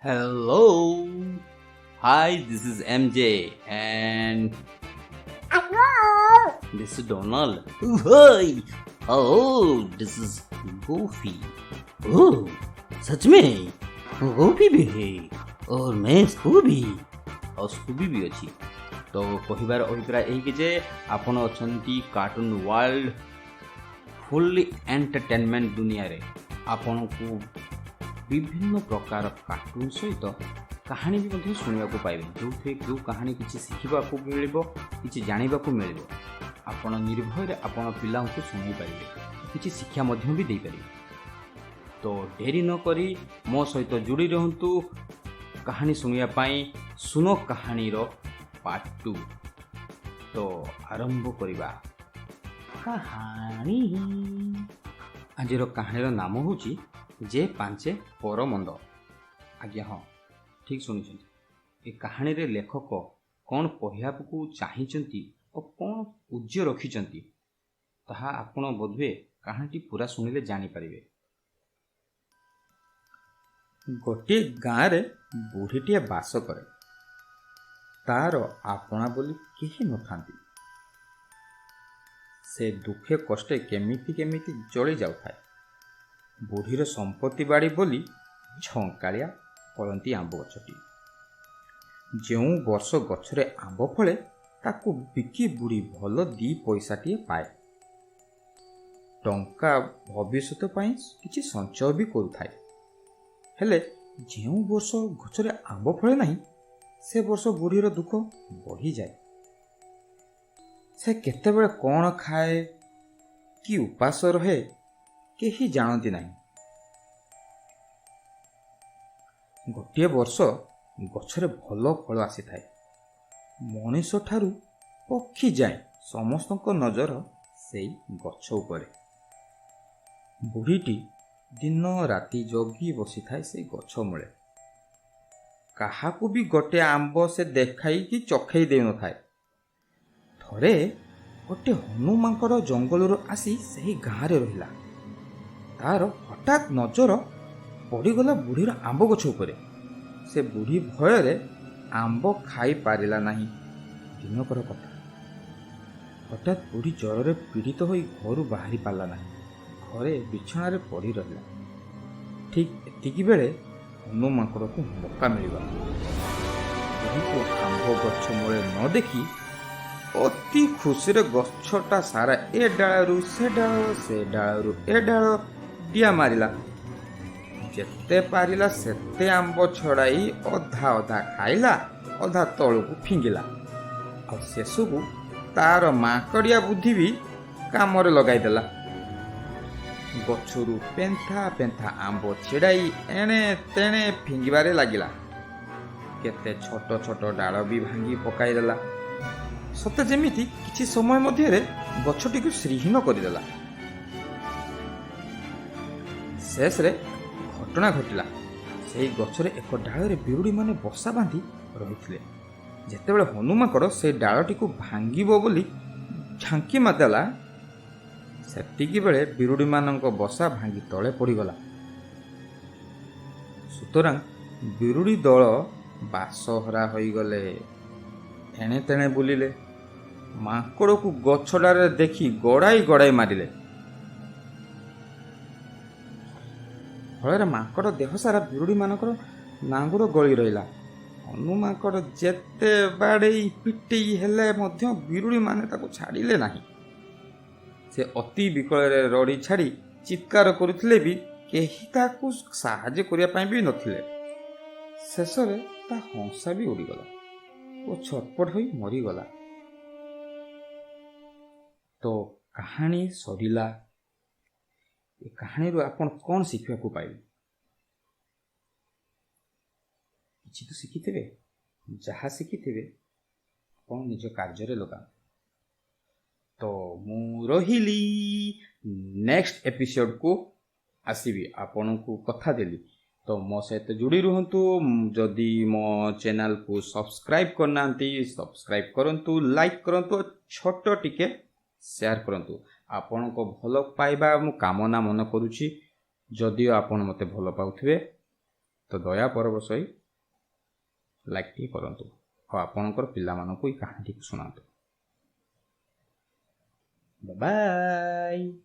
Hello. Hi, this is MJ and this is Donald. Hi. Oh, this is Goofy. Oh, सच में गोफी भी है और मैं स्कूबी ଆଉ ସ୍କୁବି ବି ଅଛି। ତ କହିବାର ଅଭିପ୍ରାୟ ଏହିକି ଯେ ଆପଣ ଅଛନ୍ତି କାର୍ଟୁନ୍ ୱାର୍ଲଡ ଫୁଲ୍ଲି ଏଣ୍ଟରଟେନମେଣ୍ଟ ଦୁନିଆରେ। ଆପଣଙ୍କୁ ବିଭିନ୍ନ ପ୍ରକାର କାର୍ଟୁନ୍ ସହିତ କାହାଣୀ ବି ମଧ୍ୟ ଶୁଣିବାକୁ ପାଇବେ, ଯେଉଁଥିରେ ଯେଉଁ କାହାଣୀ କିଛି ଶିଖିବାକୁ ମିଳିବ, କିଛି ଜାଣିବାକୁ ମିଳିବ। ଆପଣ ନିର୍ଭୟରେ ଆପଣ ପିଲାଙ୍କୁ ଶୁଣାଇ ପାରିବେ, କିଛି ଶିକ୍ଷା ମଧ୍ୟ ବି ଦେଇପାରିବେ। ତ ଡେରି ନକରି ମୋ ସହିତ ଯୋଡ଼ି ରୁହନ୍ତୁ କାହାଣୀ ଶୁଣିବା ପାଇଁ ଶୁଣ କାହାଣୀର ପାର୍ଟ 2। ତ ଆରମ୍ଭ କରିବା କାହାଣୀ। ଆଜିର କାହାଣୀର ନାମ ହେଉଛି ଯେ ପାଞ୍ଚେ ପରମନ୍ଦ। ଆଜ୍ଞା ହଁ, ଠିକ୍ ଶୁଣିଛନ୍ତି। ଏ କାହାଣୀରେ ଲେଖକ କ'ଣ କହିବାକୁ ଚାହିଁଛନ୍ତି ଓ କ'ଣ ଉଜ୍ଜ୍ୟ ରଖିଛନ୍ତି, ତାହା ଆପଣ ବୋଧହୁଏ କାହାଣୀଟି ପୁରା ଶୁଣିଲେ ଜାଣିପାରିବେ। ଗୋଟିଏ ଗାଁରେ ବୁଢ଼ୀଟିଏ ବାସ କରେ। ତାର ଆପଣା ବୋଲି କେହି ନଥାନ୍ତି। ସେ ଦୁଃଖେ କଷ୍ଟେ କେମିତି କେମିତି ଚଳି ଯାଉଥାଏ। ବୁଢ଼ୀର ସମ୍ପତ୍ତି ବାଡ଼ି ବୋଲି ଝଙ୍କାଳିଆ ଫଳନ୍ତି ଆମ୍ବ ଗଛଟି। ଯେଉଁ ବର୍ଷ ଗଛରେ ଆମ୍ବ ଫଳେ, ତାକୁ ବିକି ବୁଢ଼ୀ ଭଲ 2 ପଇସାଟିଏ ପାଏ। ଟଙ୍କା ଭବିଷ୍ୟତ ପାଇଁ କିଛି ସଞ୍ଚୟ ବି କରୁଥାଏ। ହେଲେ ଯେଉଁ ବର୍ଷ ଗଛରେ ଆମ୍ବ ଫଳେ ନାହିଁ, ସେ ବର୍ଷ ବୁଢ଼ୀର ଦୁଃଖ ବଢ଼ିଯାଏ। ସେ କେତେବେଳେ କ'ଣ ଖାଏ କି ଉପାସ ରହେ, କେହି ଜାଣନ୍ତି ନାହିଁ। ଗୋଟିଏ ବର୍ଷ ଗଛରେ ଭଲ ଫଳ ଆସିଥାଏ। ମଣିଷଠାରୁ ପକ୍ଷୀ ଯାଏଁ ସମସ୍ତଙ୍କ ନଜର ସେଇ ଗଛ ଉପରେ। ବୁଢ଼ୀଟି ଦିନ ରାତି ଜଗି ବସିଥାଏ ସେଇ ଗଛ ମୂଳେ। କାହାକୁ ବି ଗୋଟେ ଆମ୍ବ ସେ ଦେଖାଇକି ଚଖେଇ ଦେଉନଥାଏ। ଥରେ ଗୋଟେ ହନୁମାଙ୍କଡ଼ ଜଙ୍ଗଲରୁ ଆସି ସେହି ଗାଁରେ ରହିଲା। ତାର ହଠାତ୍ ନଜର ପଡ଼ିଗଲା ବୁଢ଼ୀର ଆମ୍ବ ଗଛ ଉପରେ। ସେ ବୁଢ଼ୀ ଭୟରେ ଆମ୍ବ ଖାଇପାରିଲା ନାହିଁ। ଦିନକର କଥା, ହଠାତ୍ ବୁଢ଼ୀ ଜ୍ୱରରେ ପୀଡ଼ିତ ହୋଇ ଘରୁ ବାହାରି ପାରିଲା ନାହିଁ। ଘରେ ବିଛଣାରେ ପଡ଼ି ରହିଲା। ଠିକ୍ ଏତିକି ବେଳେ ହନୁମାଙ୍କଡ଼କୁ ମଉକା ମିଳିଗଲା। ବୁଢ଼ୀକୁ ଆମ୍ବ ଗଛ ମୂଳେ ନ ଦେଖି ଅତି ଖୁସିରେ ଗଛଟା ସାରା ଏ ଡାଳରୁ ସେ ଡାଳ, ସେ ଡାଳରୁ ଏ ଡାଳ ଡିଆ ମାରିଲା। ଯେତେ ପାରିଲା ସେତେ ଆମ୍ବ ଛଡ଼ାଇ ଅଧା ଅଧା ଖାଇଲା, ଅଧା ତଳକୁ ଫିଙ୍ଗିଲା। ଆଉ ଶେଷକୁ ତାର ମାଙ୍କଡ଼ିଆ ବୁଦ୍ଧି ବି କାମରେ ଲଗାଇଦେଲା। ଗଛରୁ ପେନ୍ଥା ପେନ୍ଥା ଆମ୍ବ ଛିଡ଼ାଇ ଏଣେ ତେଣେ ଫିଙ୍ଗିବାରେ ଲାଗିଲା। କେତେ ଛୋଟ ଛୋଟ ଡାଳ ବି ଭାଙ୍ଗି ପକାଇଦେଲା। ସତେ ଯେମିତି କିଛି ସମୟ ମଧ୍ୟରେ ଗଛଟିକୁ ଶ୍ରୀହୀନ କରିଦେଲା। ଶେଷରେ ଘଟଣା ଘଟିଲା। ସେହି ଗଛରେ ଏକ ଡାଳରେ ବିରୁଡ଼ିମାନେ ବସା ବାନ୍ଧି ରହିଥିଲେ। ଯେତେବେଳେ ହନୁମାଙ୍କଡ଼ ସେଇ ଡାଳଟିକୁ ଭାଙ୍ଗିବ ବୋଲି ଝାଙ୍କି ମାରିଦେଲା, ସେତିକି ବେଳେ ବିରୁଡ଼ିମାନଙ୍କ ବସା ଭାଙ୍ଗି ତଳେ ପଡ଼ିଗଲା। ସୁତରାଂ ବିରୁଡ଼ି ଦଳ ବାସହରା ହୋଇଗଲେ, ଏଣେ ତେଣେ ବୁଲିଲେ। ମାଙ୍କଡ଼କୁ ଗଛ ଡାଳରେ ଦେଖି ଗୋଡ଼ାଇ ଗୋଡ଼ାଇ ମାରିଲେ। ଫଳରେ ମାଙ୍କଡ଼ ଦେହ ସାରା ବିରୁଡ଼ିମାନଙ୍କର ନାଙ୍ଗୁଡ଼ ଗଳି ରହିଲା। ହନୁମାଙ୍କଡ଼ ଯେତେ ବାଡ଼େଇ ପିଟେଇ ହେଲେ ମଧ୍ୟ ବିରୁଡ଼ିମାନେ ତାକୁ ଛାଡ଼ିଲେ ନାହିଁ। ସେ ଅତି ବିକଳରେ ରଡ଼ି ଛାଡ଼ି ଚିତ୍କାର କରୁଥିଲେ ବି କେହି ତାକୁ ସାହାଯ୍ୟ କରିବା ପାଇଁ ବି ନଥିଲେ। ଶେଷରେ ତା ହଂସା ବି ଉଡ଼ିଗଲା ଓ ଛଟପଟ ହୋଇ ମରିଗଲା। ତ କାହାଣୀ ସରିଲା। ଏ କାହାଣୀରୁ ଆପଣ କ'ଣ ଶିଖିବାକୁ ପାଇଲେ? କିଛି ତ ଶିଖିଥିବେ। ଯାହା ଶିଖିଥିବେ ଆପଣ ନିଜ କାର୍ଯ୍ୟରେ ଲଗାନ୍ତୁ। ତ ମୁଁ ରହିଲି, ନେକ୍ସଟ ଏପିସୋଡ଼କୁ ଆସିବି, ଆପଣଙ୍କୁ କଥା ଦେଲି। ତ ମୋ ସହିତ ଯୋଡ଼ି ରୁହନ୍ତୁ। ଯଦି ମୋ ଚ୍ୟାନେଲକୁ ସବସ୍କ୍ରାଇବ୍ କରିନାହାନ୍ତି, ସବସ୍କ୍ରାଇବ୍ କରନ୍ତୁ, ଲାଇକ୍ କରନ୍ତୁ, ଛୋଟ ଟିକେ ସେୟାର କରନ୍ତୁ। ଆପଣଙ୍କ ଭଲ ପାଇବା ମୁଁ କାମନା ମନେ କରୁଛି। ଯଦିଓ ଆପଣ ମୋତେ ଭଲ ପାଉଥିବେ, ତ ଦୟା ପରବଶ ହୋଇ ଲାଇକ୍ ଟିକେ କରନ୍ତୁ ଆଉ ଆପଣଙ୍କର ପିଲାମାନଙ୍କୁ ଏଇ କାହାଣୀଟିକୁ ଶୁଣାନ୍ତୁ। ବାଏ।